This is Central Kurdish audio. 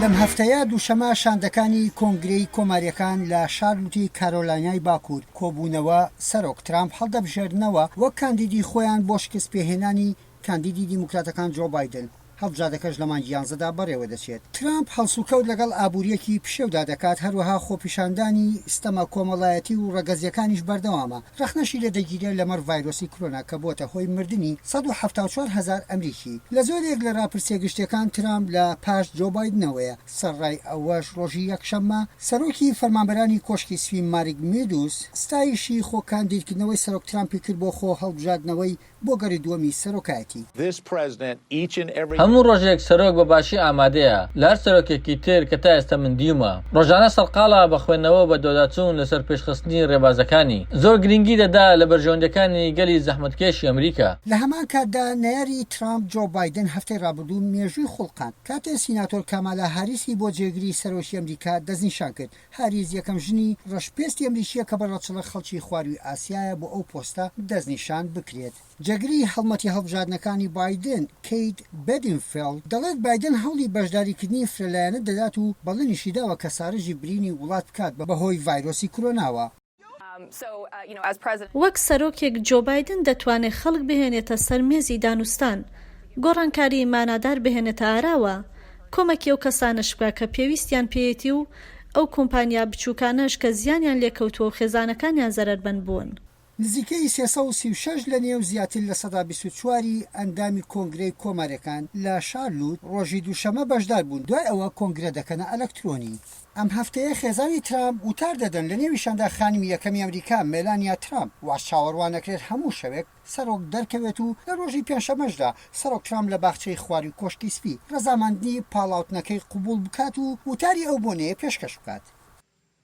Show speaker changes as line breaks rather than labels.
لەم هەفتەیە دووشەمە شاندەکانی کۆنگرەی کۆمارییەکان لە شارلوتی کارۆلاینای باکوور کۆبوونەوە، سەرۆک ترامپ هەڵدەبژێرنەوە وەک کاندیدی خۆیان بۆ شکستپێهێنانی کاندیدی دیموکراتەکان جۆ بایدن، هەڵبژاردەکەش لە مانگی یانزەدا بەڕێوەدەچێت. ترامپ هەڵسوکەوت لەگەڵ ئابوورییەکی پشێودا دەکات، هەروەها خۆپیشاندانی ستەمە کۆمەڵایەتی و ڕەگەزییەکانیش بەردەوامە، ڕەخنەشی لێدەگیرێت لەمەڕ ڤایرۆسی کرۆنا کە بووەتە هۆی مردنی 174 هەزار ئەمریکی. لە زۆرێک لە ڕاپرسییە گشتییەکان ترامپ لە پاش جۆ بایدنەوەیە، سەرەڕای ئەوەش ڕۆژی یەکشەممە سەرۆکی فەرمانبەرانی کۆشکی سپی مارک میدوس ستایشی خۆکاندیدکردنەوەی سەرۆک ترامپی کرد بۆ خۆ هەڵبژاردنەوەی بۆ گەڕی دووەمی سەرۆکایەتی.
هەموو ڕۆژێک سەرۆک بە باشی ئامادەیە لە هەر سەرۆکێکی تر کە تا ئێستا من دیومە. ڕۆژانە سەرقاڵە بە خوێندنەوە و بەدواداچوون لەسەر پێشخستنی ڕێبازەکانی. زۆر گرنگی دەدا لە بەرژەوەندیەکانی گەلی زەحمەتکێشی ئەمریکا.
لە هەمان کاتدا نەیاری ترامپ جۆ بایدن هەفتەی ڕابردوو مێژووی خوڵقاند کاتێ سیناتۆر کامالا هاریسی بۆ جێگری سەرۆکی ئەمریکا دەستنیشان کرد. هاریس یەکەم ژنی ڕەش پێستی ئەمریکییە کە بە ڕەچەڵەک خەڵکی خوارووی ئاسیایە بۆ ئەو پۆستە دەستنیشان بکرێت. جێگری هەڵمەتی هەڵبژاردنەکانی بایدن، کەیت بێدینفێڵد دەڵێت بایدن هەوڵی بەشداریکردنی فرەلایەنە دەدات و بەڵێنیشی داوە کە ساڕێژی برینی وڵات بکات بەهۆی ڤایرۆسی کرۆناوە.
وەک سەرۆکێک جۆ بایدن دەتوانێت خەڵک بهێنێتە سەر مێزی دانوستان، گۆڕانکاریی مانادار بهێنێتە ئاراوە، کۆمەکی ئەو کەسانەش بکا کە پێویستیان پێیەتی و ئەو کۆمپانیا بچووکانەش کە زیانیان لێکەوتووە و خێزانەکانیان زەرەرمەند بوون.
نزیکەی 336 لە نێو زیاتر 24% ی ئەندامی کۆنگرەی کۆماریەکان لە شارلوت ڕۆژی دووشەممە بەشدار بوون، دوای ئەوە کۆنگرە دەکەنە ئەلەکترۆنی. ئەم هەفتەیە خێزانی ترامپ وتار دەدەن، لە نێویشیاندا خانمی یەکەمی ئەمریکا مێلانیا ترامپ، واش چاوەڕوان دەکرێت هەموو شەوێک سەرۆک دەرکەوێت و لە ڕۆژی پێنجشەممەشدا سەرۆک ترامپ لە باخچەی خوارووی کۆشکی سپی ڕەزامەندی پاڵاوتنەکەی قبوڵ بکات و وتاری ئەو بۆنەیە پێشکەش بکات.